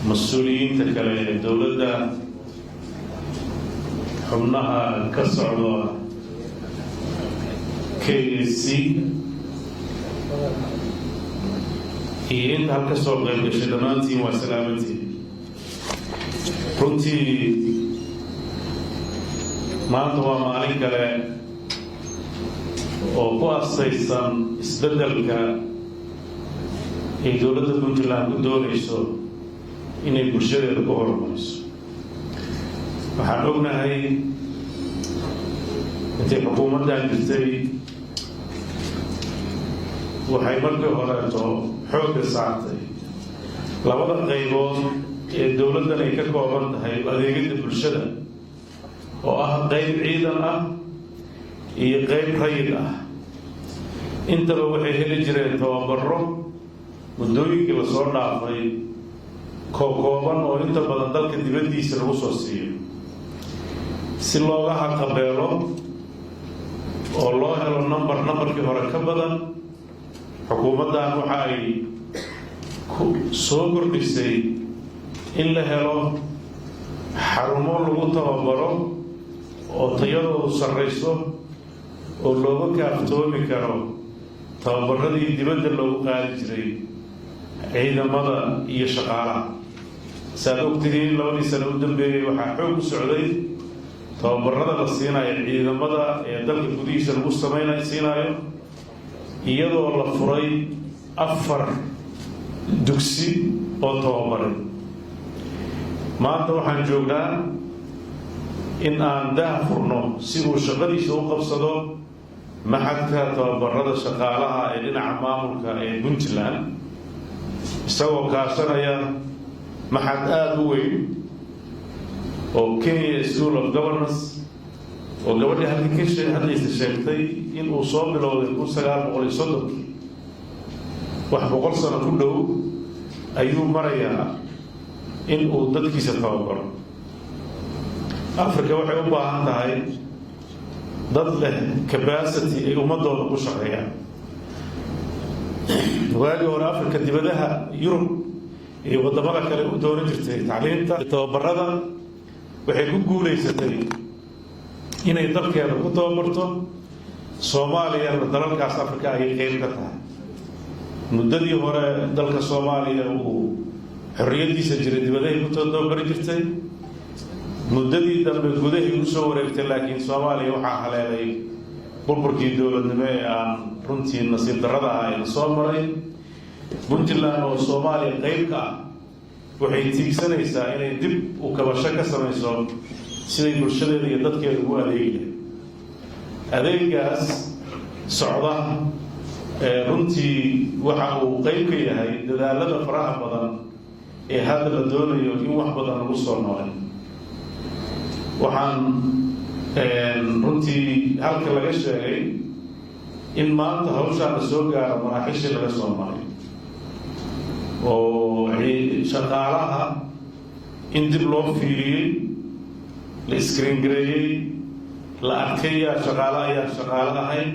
Mas-uuliyiinta kale ee dowladda, xubnaha ka socda KSC iyo inta halka soo qayb gashay, dhammaantiin waa salaamantiin. Runtii maanta waa maalin kale oo ku astaysan isbeddelka ay dowladda Puntland ku doonayso inay bulshadeeda ku horumariso. Waxaan ognahay intay xukuumaddan jirtay, waxay markii horeeto xoogga saartay labada qaybood ee dowladdan ay ka kooban tahay adeegida bulshada, oo ah qayb ciidan ah iyo qayb rayid ah. Intaba waxay heli jireen tababaro muddooyinkii lasoo dhaafay kookooban, oo inta badan dalka dibaddiisa lagu soo siiyo, si looga haqabeelo oo loo helo numberkii hore ka badan. Xukuumaddan waxa ay soo kordhisay in la helo xarumo lagu tababaro oo tayadoodu sarrayso, oo looga kaaftoomi karo tababaradii dibadda loogu qaadi jiray ciidamada iyo shaqaalaha. Saad ogtihiin, 2dii sano u dambeeyey waxaa xoog u socday tababarada la siinayo ciidamada ee dalka gudihiisa lagu samayn siinayo, iyadoo la furay afar dugsi oo tababaray. Maanta waxaan joognaa in aan daah furno si uu shaqadiisa u qabsado machadka tababarada shaqaalaha ee dhinaca maamulka ee Puntland, isagoo kaashanaya machad aada u weyn oo Kenya School of Governance, oo gabadhii halka ka hadlaysa sheegtay in uu soo bilowday 1930kii. Wax 100 sano ku dhow ayuu marayaa in uu dadkiisa tababaro. Africa waxay u baahan tahay dad leh capacity ay ummadooda ku shaqeeyaan. Waagii hore Africa dibadaha, Yurub iyo waddamada kale u doonan jirtay tacliinta tababarada. Waxay ku guulaysatay inay dalkeeda ku tababarto. Soomaaliyana dalalkaas Africa ayay qeyb ka tahay. Muddadii hore dalka Soomaaliya uu xorriyaddiisa jiray, dibadahay ku tababari jirtay. Muddadii dambe gudahay usoo wareegtay, laakiin Soomaaliya waxaa haleelay burburkii dowladnimo ee aan runtii nasiib darrada ah ee soo maray. Puntland oo Soomaaliya qeyb ka ah waxay tiigsanaysaa inay dib u kabasho ka samayso siday bulshadeeda iyo dadkeeda ugu adeegi lahayd. Adeegaas socda runtii waxa uu qeyb ka yahay dadaalada faraha badan ee hadda la doonayo in wax badan lagu soo noolay. Waxaan runtii halka laga sheegay in maanta hawshaan la soo gaaro maraaxishii laga soo maray, oo shaqaalaha in dib loo fiiriyey, la screen gareeyey, la arkay yaa shaqaale ayaan shaqaale ahayn,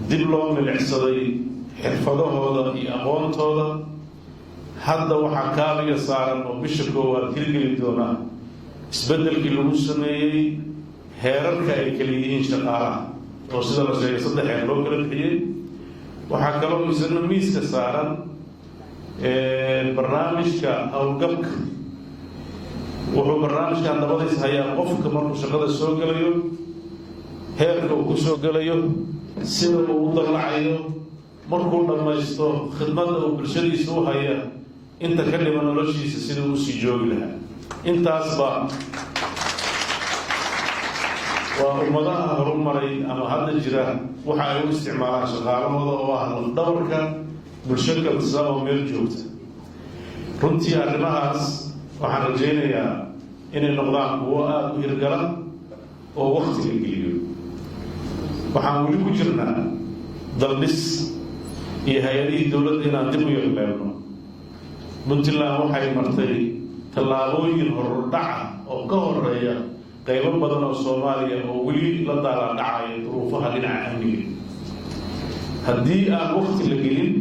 dib loo milicsaday xirfadahooda iyo aqoontooda. Hadda waxaa kaabiga saaran oo bisha koowaad hirgeli doona isbeddelkii lagu sameeyey heerarka ay kala yihiin shaqaalaha, oo sida la sheegay saddex heer loo kala bixiyey. Waxaa kaloo isna miiska saaran barnaamijka howlgabka. Wuxuu barnaamijkan dabadiis hayaa qofka markuu shaqada soo gelayo, heerka uu ku soo gelayo, sida uu u dallacayo, markuu dhammaysto khidmadda uu bulshadiisa u haya, inta ka dhiman noloshiisa sida uu usii joogi lahaa. Intaasba waa ummadaha horumaray ama hadda jira waxa ay u isticmaalaan shaqaalahooda, oo ah lafdhabarka bulsho kasta oo meel joogta. Runtii arrimahaas waxaan rajaynayaa inay noqdaan kuwo aada u hirgala oo waktiga geliyo. Waxaan weli ku jirnaa daldhis iyo hay-adihii dowladda inaan dib u yagleelno. Puntland waxay martay tallaabooyin horudhaca oo ka horeeya qaybo badan oo Soomaaliya oo weli la daaladhacaya duruufaha dhinaca amniga. Haddii aan wakti la gelin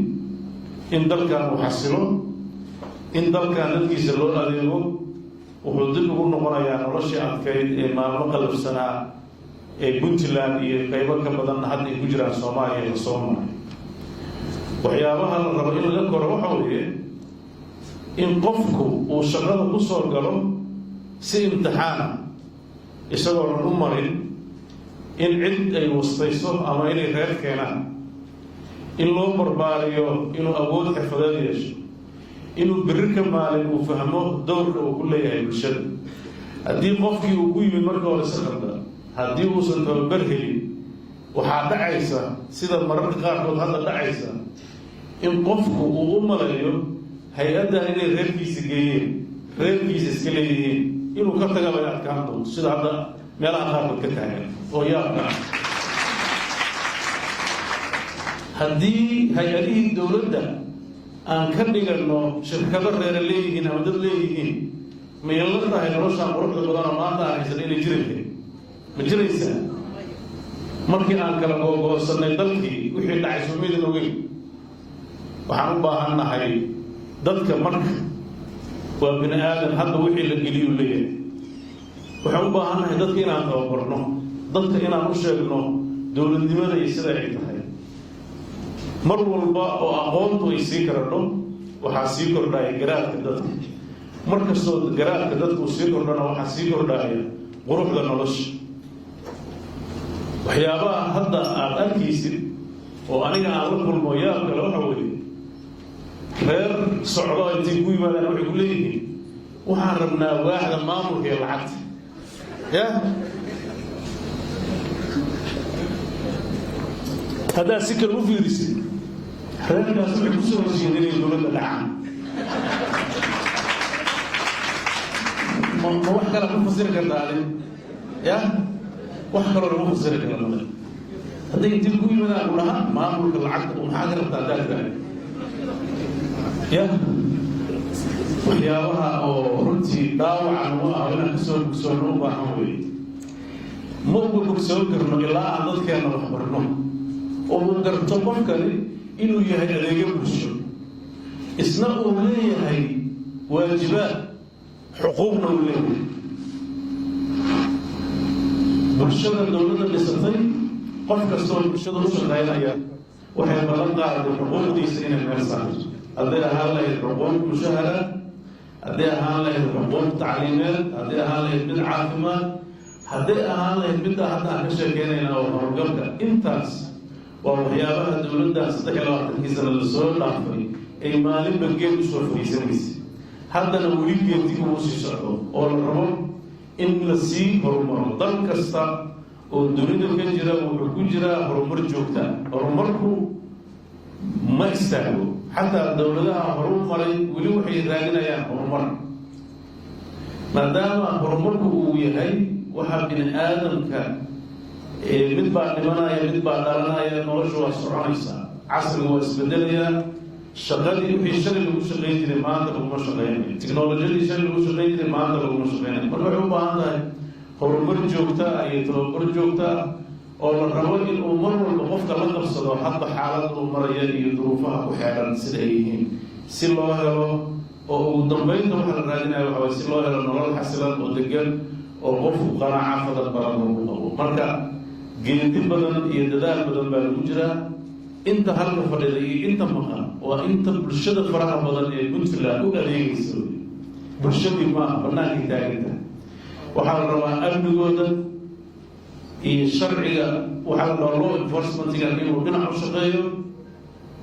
in dalkan uu xasilo, In dalkan dadkiisa loo adeego, wuxuu dib ugu noqonayaa noloshii adkayd ee maalmo qalafsanaa ee Puntland iyo qaybo ka badanna hadda ay ku jiraan Soomaaliya la soo maray. Waxyaabaha la rabo in laga koro waxa weeye in qofku uu shaqada ku soo galo si imtixaana, isagoonan u marin in cid ay wastayso ama inay reer keenaan, in loo barbaariyo inuu awood xirfadeed yeesho, inuu berri ka maalin uu fahmo dowrka uu ku leeyahay bulshada. Haddii qofkii uu ku yimid marka hore si qaldan, haddii uusan tababar helin, waxaa dhacaysa, sida mararka qaarkood hadda dhacaysa, in qofku uu u maleeyo hay-addan inay reerkiisa geeyeen, reerkiisa iska leeyihiin, inuu ka taga bay adkaan doonto, sida hadda meelaha qaarkood ka taagan oo yaabka ah. Haddii hay-adihii dowladda aan ka dhiganno shirkado reere leeyihiin ama dad leeyihiin, mayla tahay noloshaan quruxda badanoo maanta aan haysan inay jiri karin? Ma jiraysaa? Markii aan kala googoosanay dalkii, wixii dhacay soomaydin ogeyn. Waxaan u baahan nahay dadka, marka waa bini aadan, hadda wixii la geliyuu leeyahay. Waxaan u baahan nahay dadka inaan tababarno, dadka inaan u sheegno dowladnimada iyo sida ay tahay. Mar walba oo aqoontu ay sii karadho, waxaa sii kordhaya garaadka dadka. Mar kastoo garaadka dadku sii kordhana, waxaa sii kordhaya quruxda nolosha. Waxyaabaha hadda aada arkaysid oo aniga aan la kulmo yaab kale waxa weeye, reer socdo intay ku yimaadaan waxay ku leeyihiin: "Waxaan rabnaa waaxda maamulka iyo lacagta." Ya, haddaad si kale u fiirisid, reerkaas waxay ku soo heshiiyeen inay dowladda dhacaan. Ma wax kale ku fasiri kartaa adi? Ya, wax kaloo lagu fasiri kara male. Hadday intii ku yimaadaan ku dhahaan maamulka lacagta, maxaa ka rabtaa haddaad tiraahdo? Ya, waxyaabaha oo runtii dhaawaca nagu ah inaan kasoo bogsoonno u baahan weeye. Ma uga bogsoon karno ilaa aan dadkeenna wax barno oo uu garto qofkani inuu yahay adeegyo bulsho, isna uu leeyahay waajibaad, xuquuqna uu leeyahay. Bulshada dowladda dhisatay, qof kastoo bulshada u shaqaynaya waxay ballan qaaday xuquuqdiisa inay meel saarto, hadday ahaan lahayd xuquuq mushahara, hadday ahaan lahayd xuquuq tacliimeed, hadday ahaan lahayd mid caafimaad, hadday ahaan lahayd midda hadda aan ka sheekeynayna oo howlgalka. Intaas waa waxyaabaha dowladda 23-kii sana lasoo dhaafay ay maalinba geed usoo fadhiisanaysa, haddana weli geedii uu sii socdo oo la rabo in la sii horumaro. Dal kasta oo dunida ka jira wuxuu ku jiraa horumar joogta. Horumarku ma istaago. Xataa dowladaha horu maray weli waxay raadinayaan horumar, maadaama horumarku uu yahay waxaa bini aadamka, mid baa dhimanaya, mid baa dhalanaya, noloshu waa soconaysaa, casrigu waa isbedelayaa. Shaqadii, wixii shalay lagu shaqayn jiray maanta laguma shaqaynayo, tiknolojiyadii shalay lagu shaqayn jiray maanta laguma shaqaynayo. Marka waxay u baahan tahay horumar joogta iyo tababar joogta oo la rabo in uu mar walba qofka la qabsado hadba xaaladda uu maraya iyo duruufaha ku xeeran sida ay yihiin, si loo helo oo ugu dambeynta waxaa la raadinaya waxa waye si loo helo nolol xasilan oo degan oo qofku qanaaca badan badan lagu qabo. Marka geedi badan iyo dadaal badan baa lagu jiraa. Inta halka fadhida iyo inta maqan waa inta bulshada faraha badan ee Puntland u adeegaysa. Bulshadii maaha bannaankay taagantahay. Waxaa la rabaa amnigooda iyo sharciga, waxaa la rabaa law enforcement-iga inuu dhinac u shaqeeyo,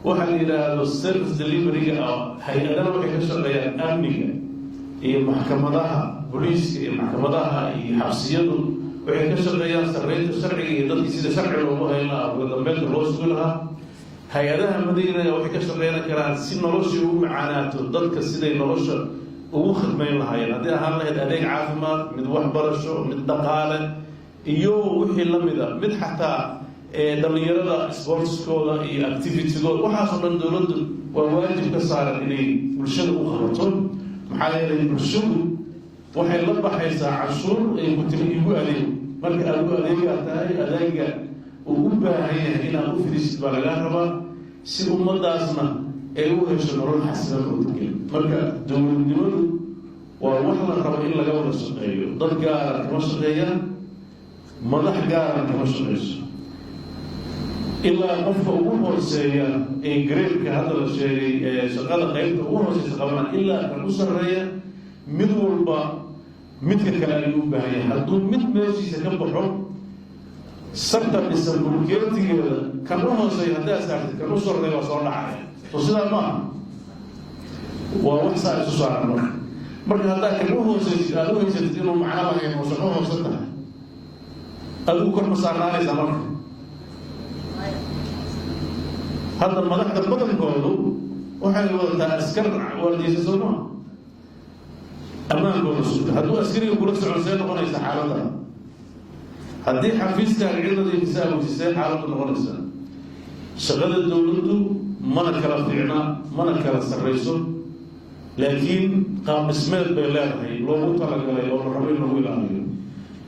waxaa la yidhaahdo service delivery-ga ah. Hay-adana waxay ka shaqeeyaan amniga iyo maxkamadaha, booliiska iyo maxkamadaha iyo xabsiyadu waxay ka shaqeeyaan sarreynta sharciga iyo dadkii sida sharci loogu hayn lahaa, uga dambeynta loo sugi lahaa. Hay-adaha madaniga waxay ka shaqeyn karaan si noloshii ugu macaanaato dadka, siday nolosha ugu khidmayn lahaayeen, haddii ahaan lahayd adeeg caafimaad, mid waxbarasho, mid dhaqaale iyo wixii la mida, mid xataa dhalinyarada sports-kooda iyo activity-gooda. Waxaasoo dhan dowladdu waa waajib ka saaran inay bulshada u qabato, maxaa yeelay bulshadu waxay la baxaysaa canshuur ay ku tiri igu adeeg. Marka aad u adeegaa tahay, adeega uu u baahan yahay inaad u fidisid baa lagaa rabaa, si ummadaasna ay ay u hesho nolol xasilan oo degan. Marka dowladnimadu waa wax la rabo in laga wada shaqeeyo. Dad gaara kama shaqeeyaan, madax gaarana kama shaqeyso. Ilaa qofka ugu hooseeya ee grade-ka hadda la sheegay ee shaqada qeybta ugu hooseysa qabana ilaa kan u sarreeya, mid walba midka kale ayuu u baahan yahay. Hadduu mid meeshiisa ka baxo, sarta dhisan bulkeetigeeda kan u hooseeya haddaa saartid, kan u sarreeya waa soo dhacaya. Soo sidaa maaha? Waa wax saa isu saaran. Marka haddaa kan u hooseysid aada u haysatid inuu macno lahayn oo shaqo hoose tahay, adigu kor ma saarnaanaysaa? Marka hadda madaxda badankoodu waxay wadataa askar waardiyeysa, soo maa? Ammaankooda sugta. Hadduu askariga kula socon, see noqonaysa xaaladda? Haddii xafiiskaaga cid nadiifisa awoysisee xaaladdu noqonaysa? Shaqada dowladdu mana kala fiicna, mana kala sarrayso, laakiin qaab dhismeed bay leedahay loogu talagalay oo la rabo in lagu ilaaliyo.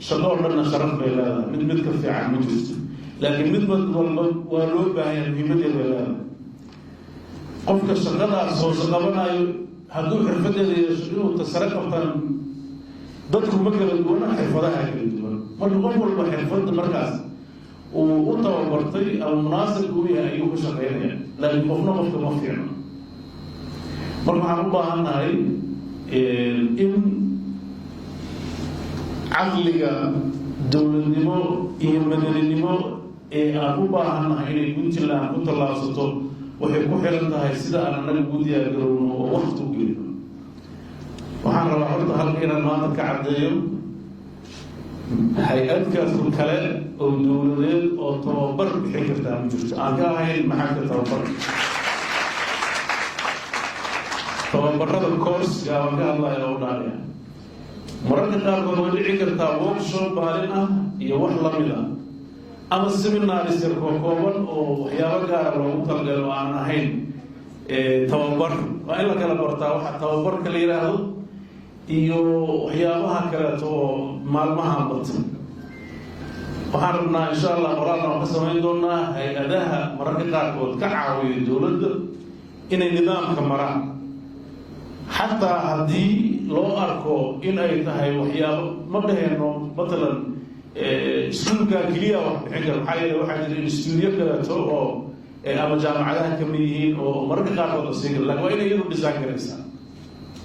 Shaqo oo dhanna sharaf bay leedahay, mid mid ka fiican ma jirto, laakiin mid mid walba waa loo baahan yahay, muhiimadeed bay leedahay. Qofka shaqadaas hoose qabanayo hadduu xirfadeeda yeesho, inuu tasare qabtaan. Dadku ma kala duwana, xirfadaha kala duwan. Marka qof walba xirfadda markaas uu u tababartay ama munaasibka u yahay ayuu ka shaqeynaya, laakiin qofna qofka ma fiicno. Marka waxaan u baahan nahay in caqliga dowladnimo iyo madaninimo ee aan u baahannahay inay Puntland ku tallaabsato waxay ku xiran tahay sida aan annaga ugu diyaargarowno oo wakti u gelino. Waxaan rabaa horta halka inaan maanta ka caddeeyo, hay-adkaas kale oo dowladeed oo tababar bixin kartaa ma jirto aan ka ahayn maxadka tababarka. Tababarada course-ga aan ka hadlaya oo dhaanaya, mararka qaarkood way dhici kartaa workshop maalin ah iyo wax lamid ah ama seminaris yar kookooban oo waxyaabo gaara loogu talagalo oo aan ahayn tababar. Waa in la kala bartaa waxa tababarka la yidhaahdo iyo waxyaabaha kaleeto oo maalmahan bata. Waxaan rabnaa, insha Allah, qoraalna waan ka samayn doonaa, hay-adaha mararka qaarkood ka caawiyo dowladda inay nidaamka maraan, xataa haddii loo arko in ay tahay waxyaabo ma dhaheyno matalan iskuulka keliya wax bixin kara. Maxaa yeele, waxaa jira institute-yo kaleeto oo ama jaamacadaha kamid yihiin oo mararka qaarkood la siin kara, lakin waa inay iyadu dhisaan karaysaa.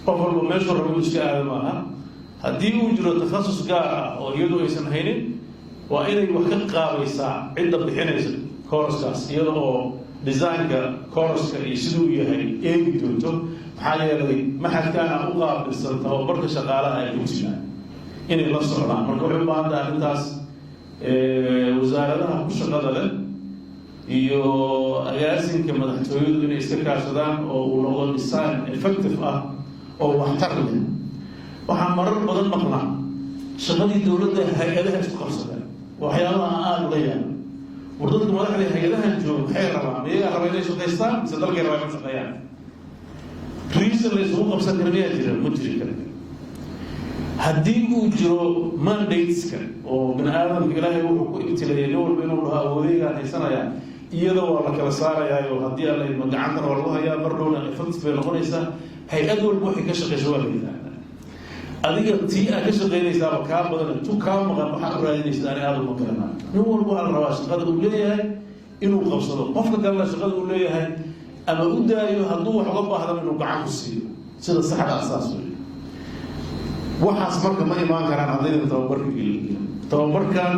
Qof walba meeshuu rabo inuu iska aado maaha. Haddii uu jiro takhasus gaar ah oo iyadu aysan haynin, waa inay wax ka qaabaysaa cidda bixinaysa course-kaas, iyada oo design-ka course-ka iyo siduu yahay eegi doonto. Maxaa yeelay, maxadkaana u qaabilsan tababarka shaqaalaha ee Puntland inay la socdaan. Marka waxay u baahan tahay arrintaas wasaaradaha ku shaqada leh iyo agaasinka madaxtooyadu inay iska kaashadaan oo uu noqdo design effective ah oo waxtar leh. Waxaa marar badan maqnaa shaqadii dowladda hay-adaha isku qabsadeen, waxyaabaha aan aada ula yaaba. War dadka madaxda hay-adahan jooga maxay rabaan? Miyagaa raba inay shaqaystaan mise dalkay rabaa inay shaqeeyaan? Reason la isugu qabsan kara miyaa jira? Ma jiri kara. Haddii uu jiro mandates-ka oo bini aadamka Ilaahay wuxuu ku ibtileeyay nin walba inuu dhaho awoodeygaan haysanaya, iyada waa la kala saarayaayo. Haddii alla idmo, gacantana waa lagu hayaa, mar dhowna effective bay noqonaysaa. Hay-ad walba waxay ka shaqeysa waa la yidhaahdaa. Adiga tii aad ka shaqaynaysaaba kaa badan, tu kaa maqan waxaad u raadinaysa ani aada uma garanaa. Nin walba waxaa la rabaa shaqada uu leeyahay inuu qabsado, qofka kalena shaqada uu leeyahay ama u daayo, hadduu wax uga baahdana inuu gacan ku siiyo. Sida saxda asaas wey. Waxaas marka ma imaan karaan haddaynan tababarka gelin. Tababarkan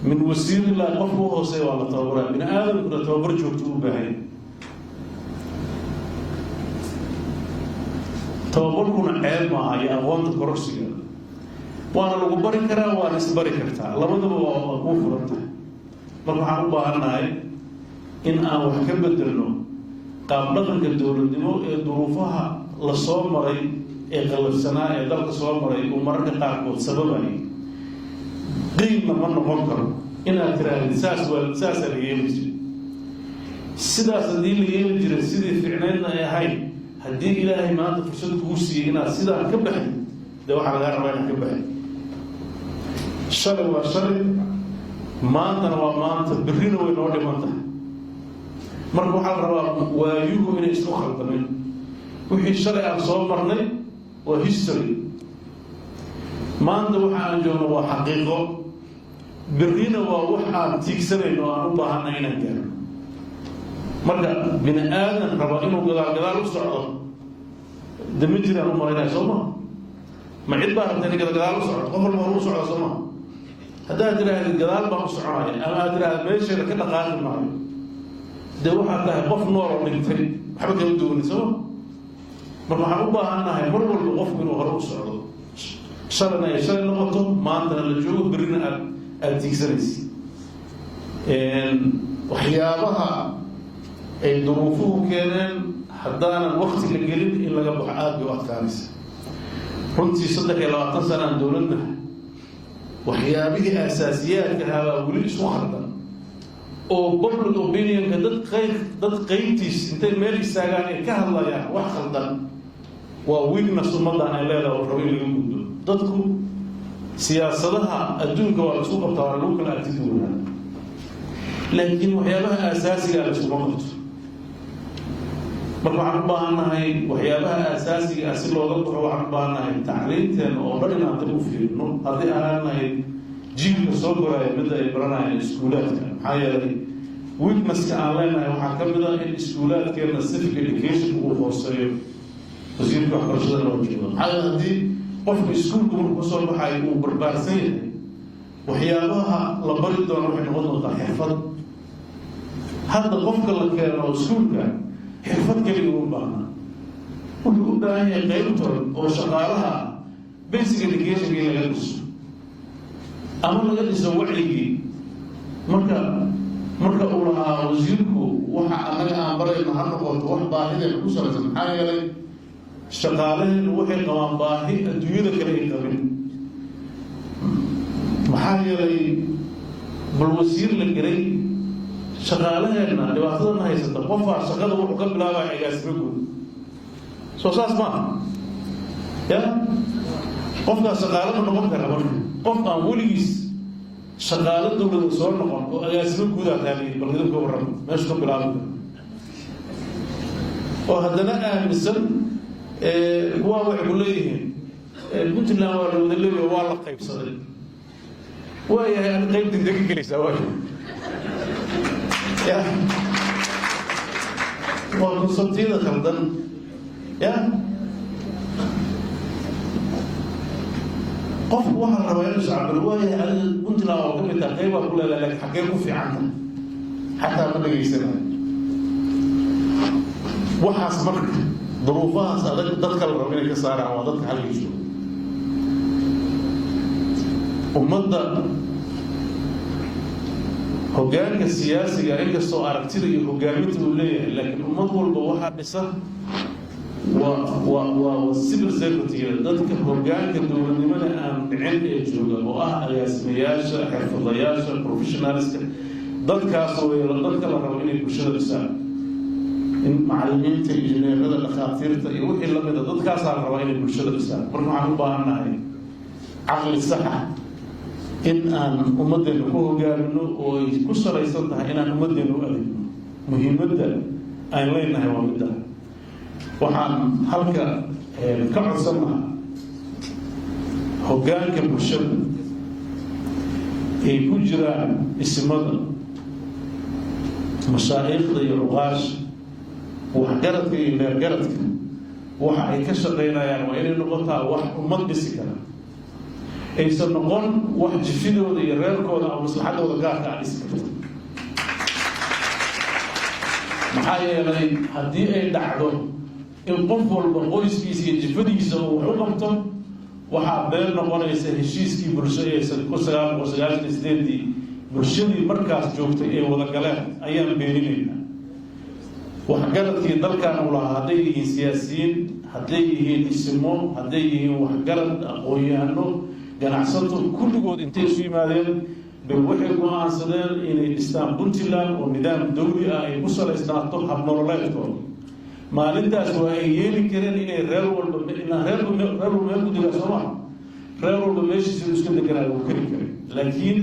min wasiir ilaa qofka u hooseeya waa la tababaraya. Bini aadamkuna tababar joogto u baahan. Tababarkuna ceeb maaha iyo aqoonta kororsiga. Waana lagu bari karaa, waana isbari kartaa, labadaba waa kuu furan tahay. Marka waxaan u baahannahay in aan wax ka bedelno qaab dhaqanka dowladnimo ee duruufaha la soo maray ee qallafsanaa ee dalka soo maray uu mararka qaarkood sababayay. Qiilna ma noqon karo inaad tirahdid saas waa saasaa la yeeli jiray. Sidaas haddii la yeeli jiray, sidii fiicnaydna ay ahayn, haddii Ilaahay maanta fursad kugu siiyey inaad sidaan ka baxdid, dee waxaa lagaa rabaa inaad ka baxdid. Shalay waa shalay, maantana waa maanta, berrina way noo dhiman tahay. Marka waxaa la rabaa waayuhu inay isku khaldamin. Wixii shalay aan soo marnay waa history, maanta waxa aan joogno waa xaqiiqo, berrina waa wax aan tiigsanayno o aan u baahanay inaan gaarno. Marka bini aadan raba inuu gadaal gadaal u socdo de ma jiraan u malaynaya, soo ma? Ma cid baa rabta inay gadaal gadaal u socdo? Qof walba hor u socda, soo ma? Haddaad tidhaahdid "gadaal baan u soconaya" ama aad tidhaahda "meesheeda ka dhaqaaqi maayo", dee waxaad tahay qof nool oo dhintay, waxba kama duwani, soo ma? Marka waxaan u baahannahay mar walba qofku inuu hore u socdo, shalayna ay shalay noqoto, maantana la joogo, berrina aada tiigsanaysa. Waxyaabaha ay duruufuhu keeneen haddaanan wakti la gelin, in laga baxo aada bay u adkaanaysa runtii. 23 sanaan dowladna, waxyaabihii asaasiyaadka ahaabaa weli isku khaldan, oo public opinionka dad qayb, dad qaybtiis intay meel istaagaan ay ka hadlayaan wax khaldan. Waa weakness ummaddan ay leedahay oo rabo in laga gudbo. Dadku siyaasadaha adduunka waa la isku qabtaa, waa lagu kala aragti duwanaa, laakiin waxyaabaha asaasigaa la iskuma qabto. Marka waxaan u baahannahay waxyaabaha asaasiga ah si looga baxo, waxaan u baahannahay tacliinteena oo dhan inaan dib u fiirino, haddii ahaan lahayd jiilka soo koraya midda ay baranayaan iskuulaadka. Maxaa yeelay, weaknesska aan leenahay waxaa ka mid ah in iskuulaadkeena civic education uu hooseeyo. Wasiirka waxbarashada loo jeedo. Maxaa yeele, haddii qofka iskuulka markuu kasoo baxayo uu barbaarsan yahay, waxyaabaha la bari doono waxay noqon doontaa xirfad. Hadda qofka la keeno iskuulka xirfad keliya uma baahna, wuxuu u baahan yahay qaybtood oo shaqaalaha basic educationkii laga dhiso ama laga dhiso wacyigii. Marka uu lahaa wasiirku, waxa annaga aan barayno ha noqoto wax baahideena ku salaysan, maxaa yeelay shaqaalaheenu waxay qabaan baahi adduunyada kale ay qabin. Maxaa yeelay, bal wasiir la gelay, shaqaalaheenna dhibaatadana haysata, qofaa shaqada wuxuu ka bilaabaya agaasimo guud. Soo saas maaha? Ya qofkaas shaqaale ma noqon kara? Marka qof aan weligiis shaqaalo dowlada soo noqon oo agaasimo guudaa taaliyi, bal idin ka warrama meeshu ka bilaabi kara, oo haddana aaminsan kuwaa waxay ku leeyihiin Puntland waa la wada leeyaho, waa la qaybsaday. Waayahay, ad qaybta intee ka gelaysaa? Waay ya, waa conceptiyada khaldan. Ya qofku waxaa la rabaa inuu iscabiro. Waayahay, adiga Puntland waa ka mid taha, qayb baa ku leedahay, lakin xaggee ku fiican tahay? Xataa ma dhegaysanayo waxaas. Marka duruufahaas adag dadka la rabo inay ka saaraan waa dadka halka jooga. Ummadda hoggaanka siyaasiga, inkastoo aragtida iyo hoggaaminta uu leeyahay, laakiin ummad walba waxaa dhisa waa civil servantga, dadka hoggaanka dowladnimada aan dhicin ee jooga, oo ah agaasimayaasha, xirfadlayaasha, professionalska. Dadkaas wey dadka la rabo inay bulshada dhisaan, in macallimiinta, injineerada, dhakhaatiirta iyo wixii lamida, dadkaasaa la rabaa inay bulshada dhisaan. Marka waxaan u baahannahay caqli saxa in aan ummaddeena ku hogaamino, oo ay ku salaysan tahay inaan ummaddeena u adeegno. Muhiimadda aan leenahay waa midda. Waxaan halka ka codsan lahaa hoggaanka bulshada ay ku jiraan isimada, mashaa'iikhda iyo cuqaasha, waxgaradka iyo dheergaradka. Waxa ay ka shaqaynayaan waa inay noqotaa wax ummad dhisi kara, aysan noqon wax jifidooda iyo reerkooda ama maslaxadooda gaarka a dhisi karta. Maxaa yeelay, haddii ay dhacdo in qof walba qoyskiisa iyo jifadiisa uu wax u qabto, waxaa been noqonaysa heshiiskii bulsho ee 1998-dii bulshadii markaas joogtay ay wada galeen ayaan beeninaynaa. Waxgaradkii dalkan uu lahaa, hadday yihiin siyaasiyiin, hadday yihiin isimo, hadday yihiin waxgarad, aqoon-yahano, ganacsato, kulligood intay isu yimaadeen bay waxay go-aansadeen inay dhistaan Puntland oo nidaam dawli ah ay ku salaysnaato habnololeedkooda. Maalintaas waa ay yeeli kareen inay reer walba, ilaa reer walba meel ku degaa, soo maha? Reer walba meeshiisa iska deganaa wuu kari karay, laakiin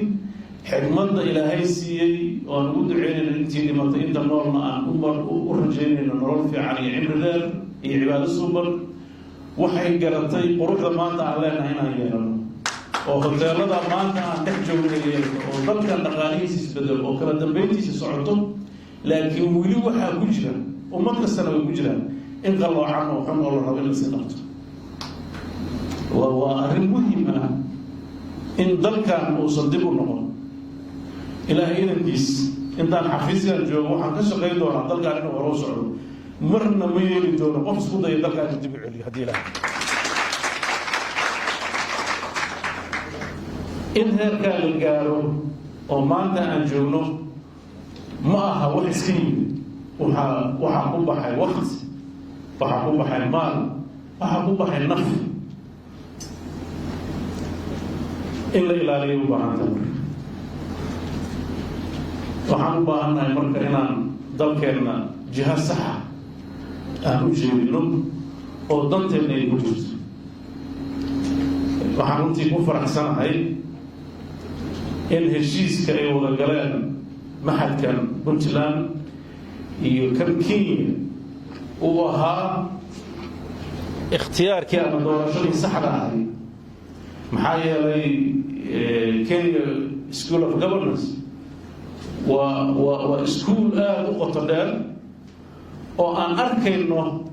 Xikmadda Ilaahay siiyey oo aan ugu duceynayno intii dhimatay, inta noolna aan u rajeynayno nolol fiican iyo cimri dheer iyo cibaado suuban, waxay garatay quruxda maanta aan leenahay inaan yeelano, oo hoteelada maanta aan dhex joogna yeelno, oo dalkan dhaqaalihiisa isbedelo, oo kala dambeyntiisa socoto. Laakiin weli waxaa ku jira, ummad kastana way ku jiraan, in qalloocan oo xun oo la rabo in la sii qabto. Waa arrin muhim ah in dalkan uusan dib u noqon. Ilaahay idankiis, intaan xafiiskan joogo waxaan ka shaqayn doonaa dalkan inuu hore u socdo. Marna ma yeeli doono qof isku daya dalkan inuu dib u celiyo. Haddii Ilahay in heerkaa la gaaro oo maanta aan joogno, ma aha wax iska yimid. Waxaa ku baxay wakti, waxaa ku baxay maal, waxaa ku baxay naf. In la ilaaliyo u baahanta. Marka waxaan u baahannahay marka inaan dalkeenna jiha saxa aan u jeedino oo danteenna ay ku jirto. Waxaan runtii ku faraxsanahay in heshiiska ay wada galeen machadkan Puntland iyo kan Kenya uu ahaa ikhtiyaarkii ama doorashadii saxda ahayd, maxaa yeelay Kenya School of Governance waa iskuul aada u qoto dheer oo aan arkayno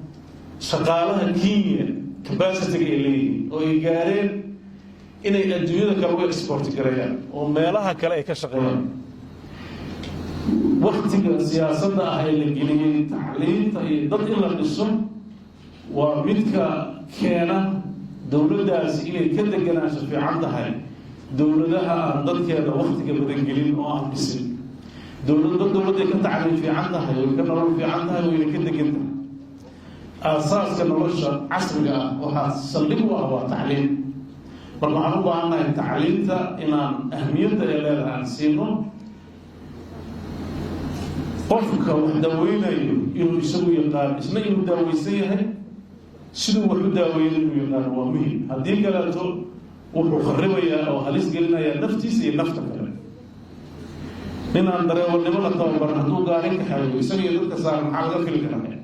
shaqaalaha Kenya capacity-ga ay leeyihiin oo ay gaareen inay adduunyada kale uga export gareeyaan oo meelaha kale ay ka shaqeeyaan. Waktiga siyaasadda ah ee la geliyey tacliinta iyo dad in la dhiso waa midka keena dowladdaasi inay ka deganaansho fiican tahay dowladaha aan dadkeeda waktiga badan gelin oo aan dhisin. Dowladba dowladday ka tacliin fiican tahay way ka nolol fiican tahay, wayna ka degan tahay. Aasaaska nolosha casriga ah waxaa saldhig u ah waa tacliin. Marka waxaan u baahannahay tacliinta inaan ahmiyadda ay leedahay aan siino. Qofka wax daaweynayo inuu isagu yaqaano, isna inuu daaweysan yahay, siduu wax u daaweeyo inuu yaqaano waa muhim. Haddii kaleeto wuxuu kharibayaa oo halis gelinayaa naftiisa iyo nafta kale. Nin aan dareewalnimo la tababaran hadduu gaari kaxeeyo, isaga iyo dadka saaran maxaa laga fili karaa?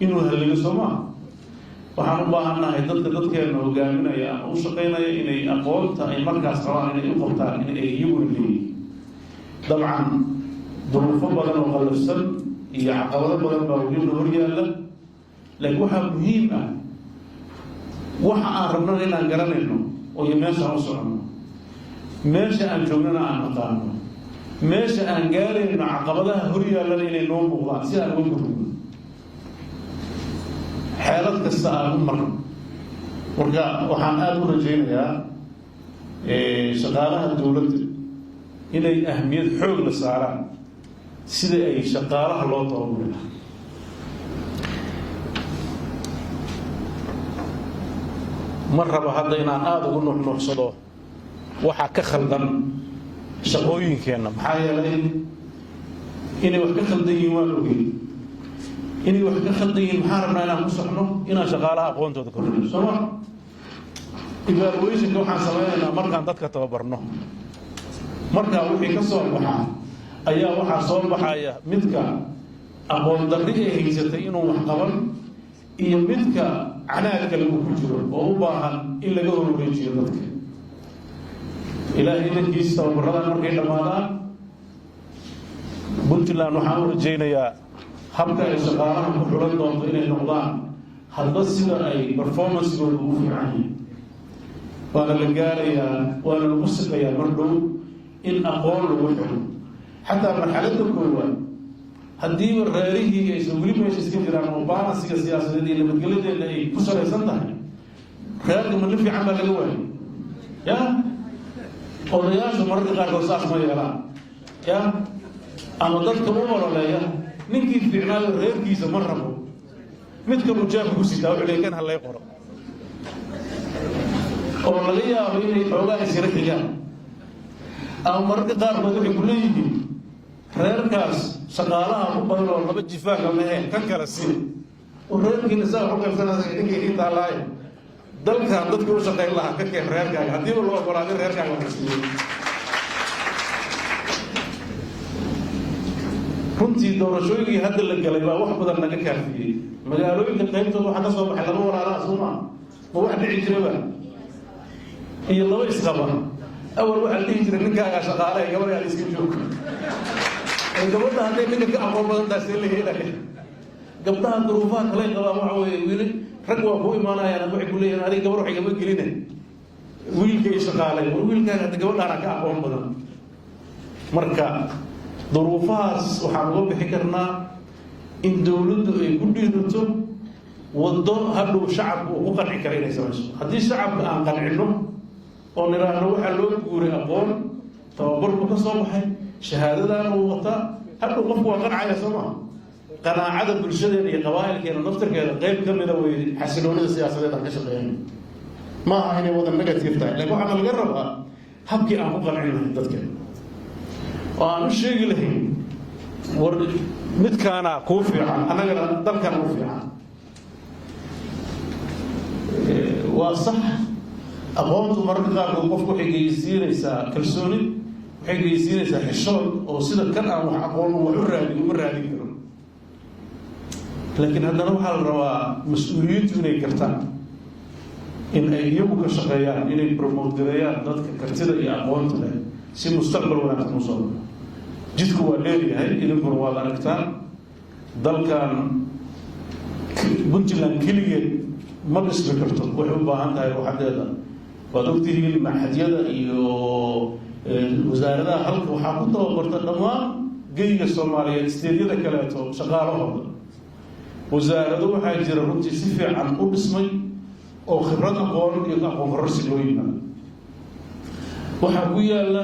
Inuu halligo, soo maa? Waxaan u baahannahay dadka dadkeena hogaaminaya ama u shaqaynaya inay aqoonta ay markaas rabaan inay u qabtaan in ay iyaguna leeyihiin. Dabcan duruufo badan oo qallafsan iyo caqabado badan baa welina hor yaalla, laakiin waxaa muhiim ah waxa aan rabnana inaan garanayno oo iyo meeshaan u soconno, meesha aan joognana aan naqaano, meesha aan gaarayno caqabadaha hor yaallana inay noo muuqdaan si aan uga gudubno, xeelad kasta aan u marno. Marka waxaan aada u rajaynayaa shaqaalaha dowladda inay ahmiyad xoog la saaraan sida ay shaqaalaha loo tababari lahaa. Ma raba hadda inaan aada ugu nuuxnuuxsado waxaa ka khaldan shaqooyinkeenna, maxaa yeelay inay wax ka khaldan yihiin waan ogey. Inay wax ka khaldan yihiin maxaan rabnaa inaan ku soxno? Inaan shaqaalaha aqoontooda kordhino, sooma? Evaluation-ka waxaan samaynaynaa markaan dadka tababarno. Markaa wixii ka soo baxa ayaa waxaa soo baxaya midka aqoon darri ee haysatay inuu wax qaban iyo midka canaad kale uu ku jiro oo u baahan in laga horwareejiyo dadka. Ilaahay idankiisa, tababaradan markay dhammaadaan, Puntland waxaan u rajaynayaa habka ay shaqaalaha ku xulan doonto inay noqdaan hadba sida ay performance-gooda ugu fiican yihiin. Waana la gaarayaa, waana lagu siqayaa mar dhow in aqoon lagu xiro xataa marxaladda koowaad. Haddiiba reerihii aysan weli meesha iska jiraan oo balance-iga siyaasadeed iyo nabadgelyadeena ay ku salaysan tahay, reerka ma nin fiican baa laga waayay? Ya odayaashu mararka qaarkood saas ma yeelaan, ya ama dadka u ololeeya ninkii fiicnaayo reerkiisa ma rabo, mid kaluu jeebka ku sitaa, wuxuu leey kan ha lay qoro, oo laga yaabo inay xoogaa iskala xigaan. Ama mararka qaarkood waxay ku leeyihiin reerkaas shaqaalaha ku badan oo laba jifaaka maheen, kan kale sii, oo reerkiina saa wax u qaybsanaysa ninkay ii taallaaye. Dalkan dadkii u shaqayn lahaa ka keen reerkaaga, haddiiba loo ogolaaday reerkaaga wax siiyo. Runtii doorashooyinkii hadda la galay baa wax badan naga kaafiyey. Magaalooyinka qaybtooda waxaa ka soo baxay laba walaalaha, soo maa? Ma wax dhici jiraba iyo laba isqaba. Awal waxaa la dhihi jiray ninkaagaa shaqaale, gabadha iska joog. Gabadha hadday ninka ka aqoon badan tahay, see la yeelaya? Gabdhaha duruufaha kale qabaan waxa weeye, wiili rag waa ku imaanayaan, waxay ku leeyihin: "Adiga gabar wax igama geline, wiilkay shaqaalay." War wiilkaaga hadda gabadhaana ka aqoon badan. Marka duruufahaas waxaan uga bixi karnaa in dowladdu ay ku dhiirato waddo hadhow shacabka uu ku qanci kara inay samayso. Haddii shacabka aan qancinno oo nidhaahno waxaa loo guuray aqoon, tababar buu ka soo baxay, shahaadadaana uu wataa, hadhow qofku waa qancaya, soo maha? Qanaacada bulshadeena iyo qabaa'ilkeena naftirkeeda qayb ka mida wey xasiloonida siyaasadeed aan ka shaqeeyno. Ma aha inay wada negative tahay, lakin waxaana laga rabaa habkii aan ku qancin lahayn dadkeena oo aan u sheegi lahayn: war midkaana kuu fiican, annagana dalkana u fiican. Waa sax, aqoontu mararka qaarkood qofku waxay geysiinaysaa kalsooni, waxay geysiinaysaa xishood, oo sida kan aan wax aqoon wax u raadin uma raadin karo. Laakiin haddana waxaa la rabaa mas-uuliyiintu inay gartaan in ay iyagu ka shaqeeyaan inay promote gareeyaan dadka kartida iyo aqoonta leh si mustaqbal wanaagsan usoo baxo. Jidku waa dheeryahay, idinkuna waad aragtaan. Dalkan Puntland keligeed ma dhismi karto, waxay u baahan tahay ruuxadeeda. Waad ogtihiin, maxadyada iyo wasaaradaha halka waxaa ku tababarta dhammaan geyga Soomaaliyeed, state-yada kaleeto shaqaalahooda. Wasaarado waxaa jira runtii si fiican u dhismay oo khibrad, aqoon iyo aqoon kororsi loo yimaado. Waxaa ku yaala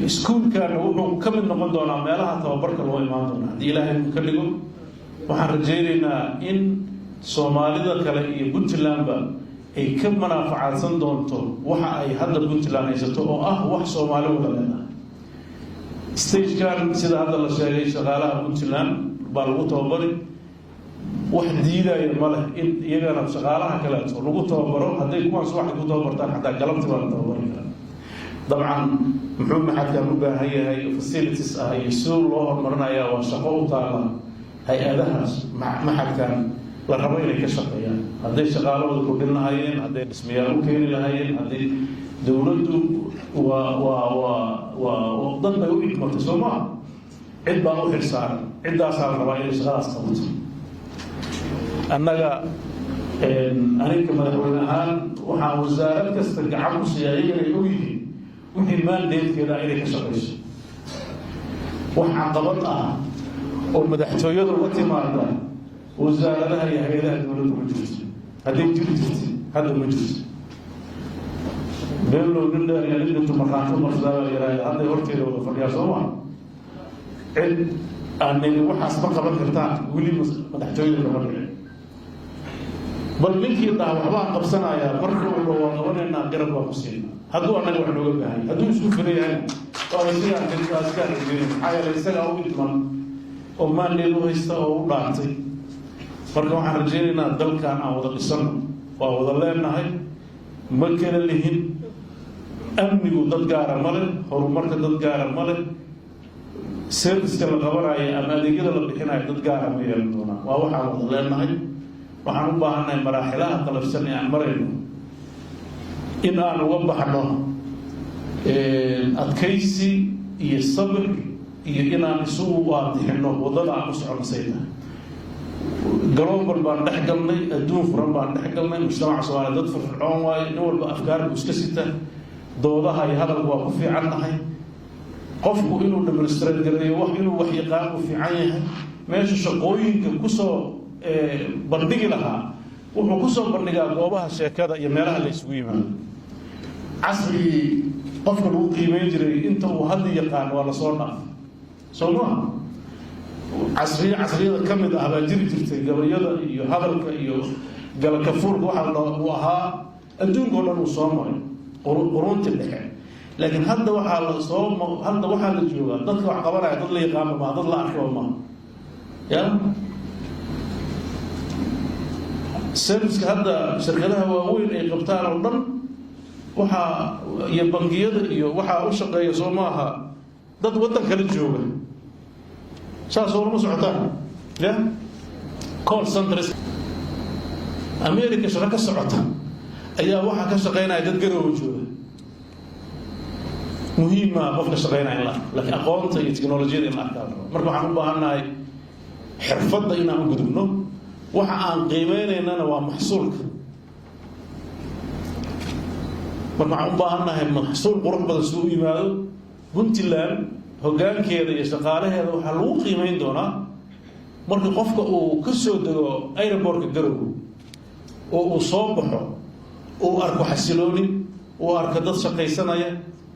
iskuulkana, wuxuu ka mid noqon doonaa meelaha tababarka loo imaan doona haddii Ilaahay uu ka dhigo. Waxaan rajaynaynaa in Soomaalida kale iyo Puntlandba ay ka manaafacaadsan doonto waxa ay hadda Puntland haysato, oo ah wax Soomaali wada leedahay. Stage-kan, sida hadda la sheegay, shaqaalaha Puntland baa lagu tababari. Wax diidaya ma leh in iyagana shaqaalaha kaleeto lagu tababaro. Hadday kuwaan subaxda ku tababartaan, xataa galabti baa la tababari karaa. Dabcan, muxuu maxadkan u baahan yahay facilities ah iyo siduu loo horumarinaya waa shaqo u taala hay-adahaas maxadkan la rabo inay ka shaqeeyaan, hadday shaqaalahooda kordhin lahaayeen, hadday dhismayaal u keeni lahaayeen. Hadday dowladdu waa dad bay u idmatay, soo maa? Cid baa u xilsaaran, ciddaasaa la rabaa inay shaqadaas qabato. Annaga, aniga madaxweyne ahaan, waxaan wasaarad kasta gacan ku siiyaa, iyagana ay ogyihiin, wixii mandate-keeda inay ka shaqayso. Wax caqabad ah oo madaxtooyada uga timaada wasaaradaha iyo hay-adaha dowladda ma jirto. Hadday jiri jirta, hadda ma jirto. Beenlow nin dheer iyo nin dhinto markhaanti marsadaa baa yidhaahda. Hadday horteeda wada fadhiyaa, soo maa? Cid aan nini waxaas ma qaban kartaan weli madaxtooyada kama dhicin. Bal ninkii dhaha waxbaan qabsanayaa, marka uu dho waa qabanaynaa, garab waa ku siinaa, hadduu annaga wax nooga baahan. Hadduu isku filan yahay, waaba sidaan waa sidaan rajeynay. Maxaa yeelay, isagaa u idman oo mandate u haysta oo u dhaartay. Marka waxaan rajaynaynaa dalkan aan wada dhisano, waa wada leenahay, ma kala lihin. Amnigu dad gaara ma leh, horumarka dad gaara ma leh, service-ka la qabanayo ama adeegyada la bixinayo dad gaara ma yeelan doonaan. Waa waxaan wada leenahay. Waxaan u baahannahay maraaxilaha qalafsan ee aan marayno in aan uga baxno adkaysi iyo sabir iyo inaan isugu waadixino waddada aan ku socono say tahay. Global baan dhex galnay, adduun furan baan dhex galnay. Mujtamaca Soomaaliya dad firfircoon waayo, nin walba afkaar buu iska sita, doodaha iyo hadalku waa ku fiican nahay. Qofku inuu demonstrate gareeyo wax, inuu wax yaqaan uu fiican yahay. Meesha shaqooyinka kusoo bandhigi lahaa, wuxuu kusoo bandhigaa goobaha sheekada iyo meelaha la isugu yimaado. Casrigii qofka lagu qiimeyn jiray inta uu hadda yaqaan waa lasoo dhaaf, soo maha? Casriye casriyada ka mid ah baa jiri jirtay, gabayada iyo hadalka iyo galakafuurka waxaa uu ahaa adduunka o dhan uu soo maray quruunti dhexe. Laakiin hadda waxaa la soo hadda waxaa la joogaa dadka wax qabanaya dad la yaqaanba maha, dad la arkaba maha. Ya service-ka hadda shirkadaha waaweyn ay qabtaan oo dhan waxaa iyo bangiyada iyo waxaa u shaqeeya, soo maaha? Dad waddan kala jooga saas oo lama socotaan ya call centers America shaqo ka socota ayaa waxaa ka shaqaynaya dad Garowe jooga. Muhiima qofka shaqaynaya in la arko, laakiin aqoonta iyo technolojiyada in la arkaa la rabo. Marka waxaan u baahannahay xirfadda inaan u gudubno. Waxa aan qiimeynaynana waa maxsuulka. Marka waxaan u baahannahay maxsuul qurux badan si u yimaado. Puntland hoggaankeeda iyo shaqaalaheeda waxaa lagu qiimeyn doonaa marka qofka uu ka soo dego airportka Garowe oo uu soo baxo, uu arko xasilooni, uu arko dad shaqaysanaya,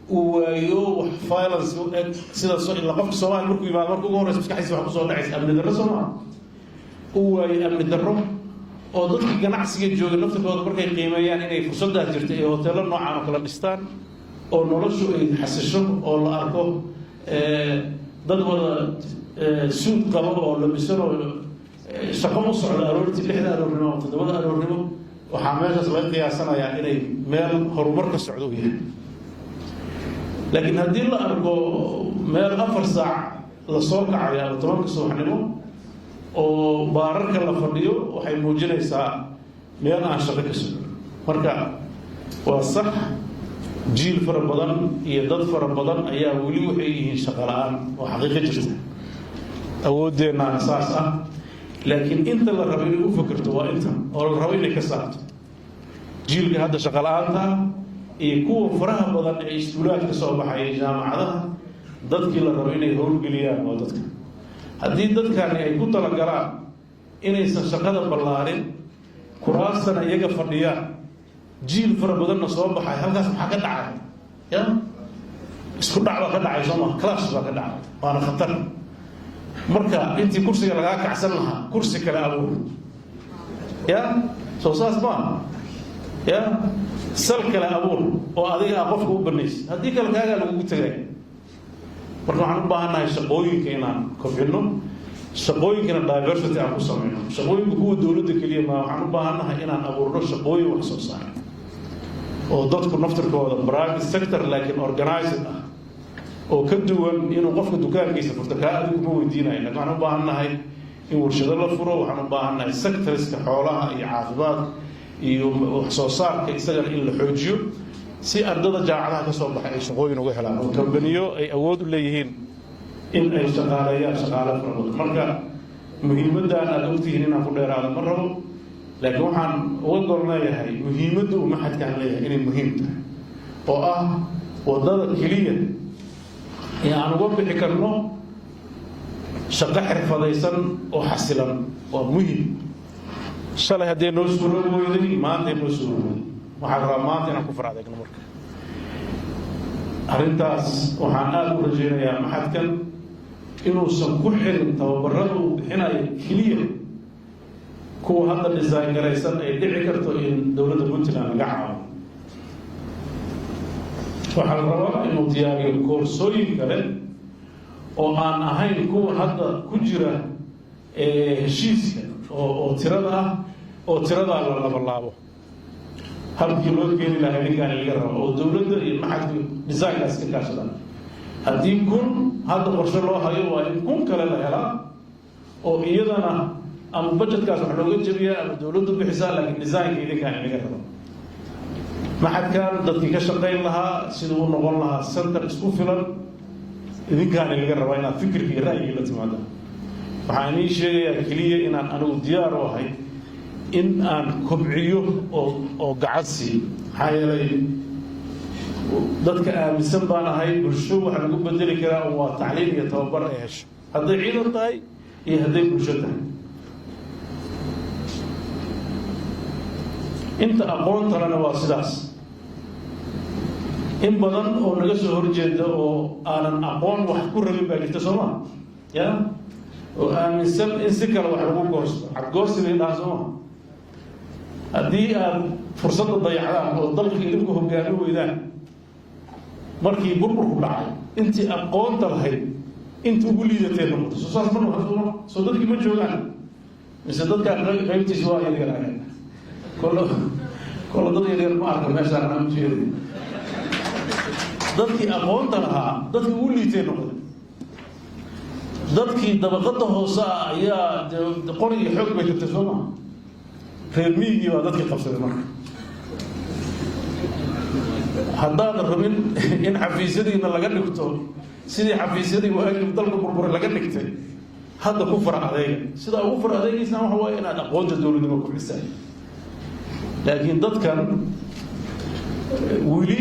uu waayo wax violence u eg. Sida ila qofka Soomaaliya markuu yimaado, marka ugu horeysa maskaxdiisa wax kusoo dhacaysa amni darro, soo maa? Uu waayo amni darro, oo dadka ganacsiga jooga naftirkooda markay qiimeeyaan inay fursaddaas jirta ay hoteello noocan oo kala dhistaan oo noloshu ay xasisho, oo la arko dad wada suud qabo oo labisan oo shaqo u socda aroortii, 6da aroornimo ama 7da aroornimo, waxaa meeshaas laga qiyaasanayaa inay meel horumar ka socdo u yahay. Laakiin haddii la arko meel 4 saac la soo kacayo ama 10ka subaxnimo oo baararka la fadhiyo, waxay muujinaysaa meel aan shaqo ka socon. Marka waa sax, jiil fara badan iyo dad fara badan ayaa weli waxay yihiin shaqo la'aan oo xaqiiqo jirta. Awooddeennaana saas ah, laakiin inta la rabo inay u fakerto waa inta oo la rabo inay ka saarto jiilka hadda shaqo la'aanta ah iyo kuwa faraha badan ee iskuulaadka soo baxaya, jaamacadaha. Dadkii la rabo inay howlgeliyaan waa dadka. Haddii dadkani ay ku talagalaan inaysan shaqada ballaarin, kuraastana iyaga fadhiyaan, jiil fara badanna soo baxay, halkaas maxaa ka dhacay? Ya isku dhac baa ka dhacay, soo maa? Clash baa ka dhacay, waana khatar. Marka intii kursiga lagaa kacsan lahaa, kursi kale abuur. Ya soo saas maa? Ya sal kale abuur oo adiga ah qofka u banaysa, haddii kale kaagaa lagugu tegay. Marka waxaan u baahannahay shaqooyinka inaan kobcino, shaqooyinkana diversity aan ku samayno. Shaqooyinka kuwa dowladda keliya maa. Waxaan u baahannahay inaan abuurno shaqooyin wax soo saar oo dadku naftirkooda, private sector laakiin organized ah, oo ka duwan inuu qofka dukaankiisa furto. Kaa adigu kuma weydiinayo, lakin waxaan u baahannahay in warshado la furo. Waxaan u baahannahay sectorska xoolaha iyo caafimaadka iyo wax soo saarka isagana in la xoojiyo, si ardada jaamacadaha ka soo baxay ay shaqooyin uga helaan oo kambaniyo ay awood u leeyihiin in ay shaqaaleeyaan shaqaale fara badan. Marka muhiimaddan aada ogtihiin inaan ku dheeraado ma rabo, laakiin waxaan uga gol leeyahay muhiimadda uu maxadkaan leeyahay inay muhiim tahay, oo ah waddada keliya ee aan uga bixi karno shaqo xirfadaysan oo xasilan waa muhim. Shalay haddee noo suuro weyday, maantay noo suuro weyday. Waxaan rabaa maanta inaan ku far adeegno. Marka arrintaas waxaan aada u rajaynayaa maxadkan inuusan ku xirin tababarada uu bixinayo keliya kuwa hadda design garaysan ay dhici karto in dowladda Puntland laga caawiyo. Waxaa la rabaa inuu diyaariyo koorsooyin kale oo aan ahayn kuwa hadda ku jira heshiiska oo tirada ah, oo tiradaa la labalaabo. Habkii loo keeni lahaa idinkaan laga rabo, oo dowladda iyo maxadku designkaas ka kaashadaan. Haddii 1000 hadda qorshe loo hayo, waa in 1000 kale la helaa, oo iyadana ama budgetkaas wax looga jebiyaa ama dowladdu bixisaa, laakiin designka idinkaan laga rabo. Maxadkan dadkii ka shaqayn lahaa, siduu u noqon lahaa center isku filan, idinkaana laga rabaa inaad fikirka iyo ra'yigii la timaadaan. Waxaan ii sheegayaa keliya inaan anigu diyaar u ahay in aan kobciyo oo gacan siiyo, maxaa yeelay dadka aaminsan baan ahay bulsho waxa lagu bedeli karaa un waa tacliim iyo tababar ay hesho, hadday ciidan tahay iyo hadday bulsho tahay. Inta aqoontalena waa sidaas. In badan oo naga soo horjeeda oo aanan aqoon wax ku rabin baa jirta, soo ma? Ya oo aaminsan in si kale wax lagu goosto, cadgoosi bay dhahaan, soo ma? Haddii aad fursadda dayacdaan oo dalka idinku hogaami weydaan, markii burburku dhacay intii aqoonta lahayd inta ugu liidatee noqoto. Soo saas ma noqoto? Soo dadkii ma joogaan mise dadkaa qaybtiisa waa yaryar? Kolo kolo dad yaryar ma arka meeshaan aan ujeeday. Dadkii aqoonta lahaa dadkii ugu liitay noqday. Dadkii dabaqada hoose ah ayaa de qori iyo xoog bay tagtay, soo maha? Reer miyigii baa dadkii qabsaday. Marka haddaadan rabin in xafiisyadiina laga dhigto sidii xafiisyadii waagii dalka burburay laga dhigtay, hadda ku fara adeega. Sidaa ugu fara adeegaysaan waxa waaye inaad aqoonta dowladnimo kubcisaan. Laakiin dadkan weli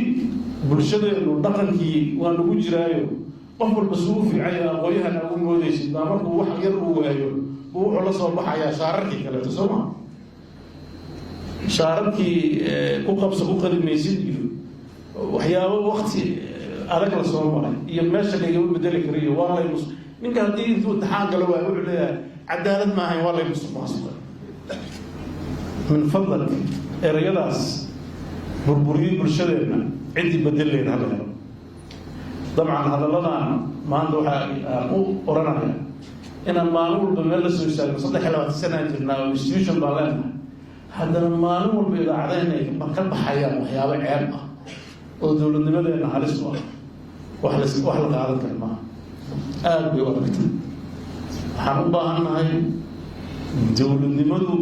bulshadeenu dhaqankii waa nagu jiraayo, qof walba suu u fiicanya aqoon-yahan ugu moodaysid baa markuu wax yar uu waayo buu wuxuu la soo baxayaa shaararkii kaleeto, soo ma? Shaararkii ku qabso ku qadimaysid iyo waxyaabo wakti adag la soo maray iyo meesha laygama bedeli karo iyo waa lay ninka haddii intuu imtixaan galo waayo, wuxuu leeyahay cadaalad maahayn, waa lay musuq maasuqay. Min fadlak, ereyadaas burburiyey bulshadeenna ciddii bedeleeda hala helo. Dabcan hadalladan maanta waxa aan u oranaya inaan maalin walba meel la soo istaagno, 23 sanaan jirnaa oo institution baan leenahay, haddana maalin walba idaacadeen ay ka baxayaan waxyaabo ceeb ah oo dowladnimadeenna halis u ah, wax wax la qaadan kara maaha. Aada bay u adagtay. Waxaan u baahan nahay, dowladnimadu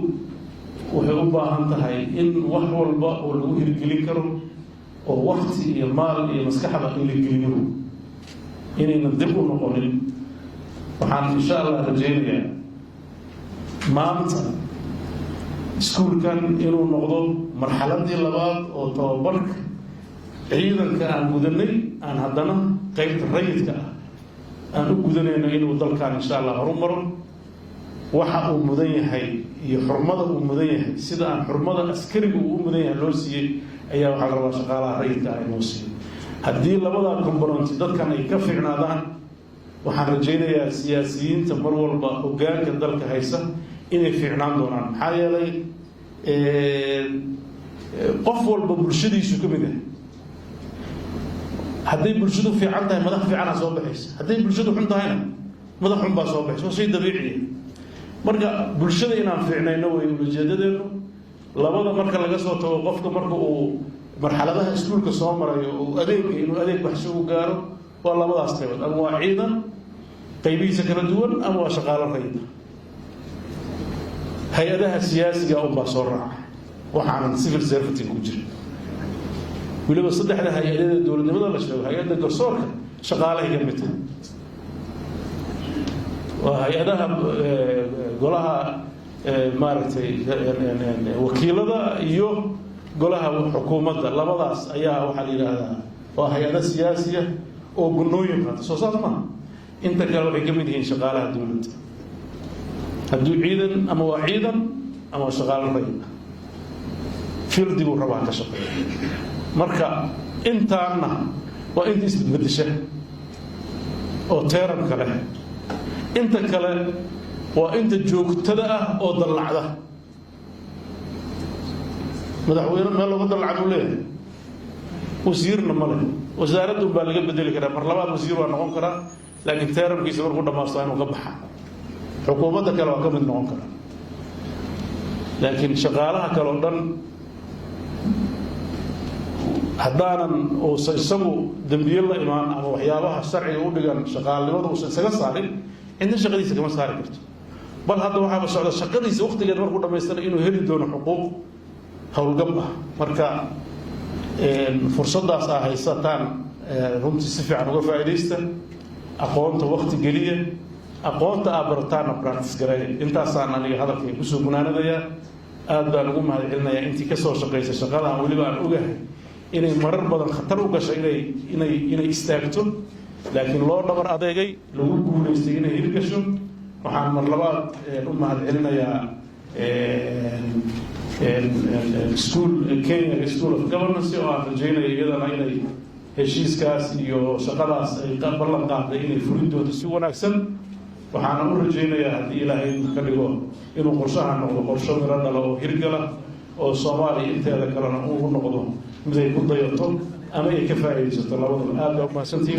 waxay u baahan tahay in wax walba oo lagu hirgelin karo oo wakti iyo maal iyo maskaxda in la geliyo, inaynan dib u noqonin. Waxaan insha Allah rajaynayaa maanta iskuulkan inuu noqdo marxaladii labaad oo tababarka ciidanka aan gudanay, aan haddana qeybta rayidka ah aan u gudanayno, inuu dalkan insha Allah horu maro. Waxa uu mudan yahay iyo xurmada uu mudan yahay, sida aan xurmada askariga uu u mudan yahay loo siiyey, ayaa waxaa la rabaa shaqaalaha rayidka ah inoo siiyo. Haddii labadaa component dadkan ay ka fiicnaadaan, waxaan rajaynayaa siyaasiyiinta mar walba hoggaanka dalka haysa inay fiicnaan doonaan. Maxaa yeelay, qof walba bulshadiisu ka mid yahay. Hadday bulshadu fiican tahay, madax fiicanaa soo baxaysa. Hadday bulshadu xun tahayna, madax xun baa soo baxaysa. Waa shay dabiiciya. Marka bulshada inaan fiicnayno way ulajeedadeennu. Labada marka laga soo tago, qofka marka uu marxaladaha iskuulka soo marayo uu adeega inuu adeeg baxsho u gaaro, waa labadaas qaybood: ama waa ciidan qaybihiisa kala duwan, ama waa shaqaalo rayida. Hay-adaha siyaasiga unbaa soo raaca, waxaanan civil servant ku jirin. Weliba saddexda hay-adeeda dowladnimada la sheego, hay-adda garsoorka shaqaalahay ka mid tahay, waa hay-adaha golaha maaragtay wakiilada iyo golaha xukuumadda. Labadaas ayaa waxaa la yidhaahdaa waa hay-ado siyaasiya oo gunooyin qaata. Soo saas maaha? Inta kale waxay ka mid yihiin shaqaalaha dowladda. Hadduu ciidan, ama waa ciidan ama waa shaqaalo rayid ah, fieldiguu rabaa ka shaqeeya. Marka intaanna waa inta isbedbedesha oo termka leh. Inta kale waa inta joogtada ah oo dallacda. Madaxweyne meel looga dallaca buu leeyahay, wasiirna ma leh. Wasaaradun baa laga bedeli karaa, mar labaad wasiir waa noqon karaa, laakiin termkiisa markuu dhamaysto inuu ka baxa. Xukuumadda kale waa ka mid noqon karaa, laakiin shaqaalaha kale oo dhan, haddaanan uusan isagu dembiye la imaan ama waxyaabaha sharciga u dhigan shaqaalnimada uusan isaga saarin, cidna shaqadiisa kama saari karto. Bal hadda waxaaba socda shaqadiisa waqtigeed markuu dhamaystana inuu heli doono xuquuq howlgab ah. Marka fursaddaas aa haysataan runtii si fiican uga faa'iidaysta. Aqoonta waqti geliya, aqoonta aa barataana practice gareeya. Intaasaan aniga hadalkay kusoo gunaanadayaa. Aad baan ugu mahad celinayaa intii kasoo shaqaysay shaqadan. Weliba aan ogahay inay marar badan khatar u gashay inay istaagto, laakiin loo dhabar adeegay, lagu guulaystay inay hirgasho. Waxaan mar labaad u mahad celinayaa school Kenya School of Governance, oo aan rajaynayo iyadana inay heshiiskaas iyo shaqadaas ay ballan qaaday inay fulin doonto si wanaagsan. Waxaana u rajaynayaa, haddii Ilaahay ka dhigo, inuu qorshaha noqdo qorsho miro dhalo oo hirgala, oo Soomaaliya inteeda kalena uu noqdo mid ay ku dayato ama ay ka faa'iidaysato labadaba. Aad baa umahadsantihiin.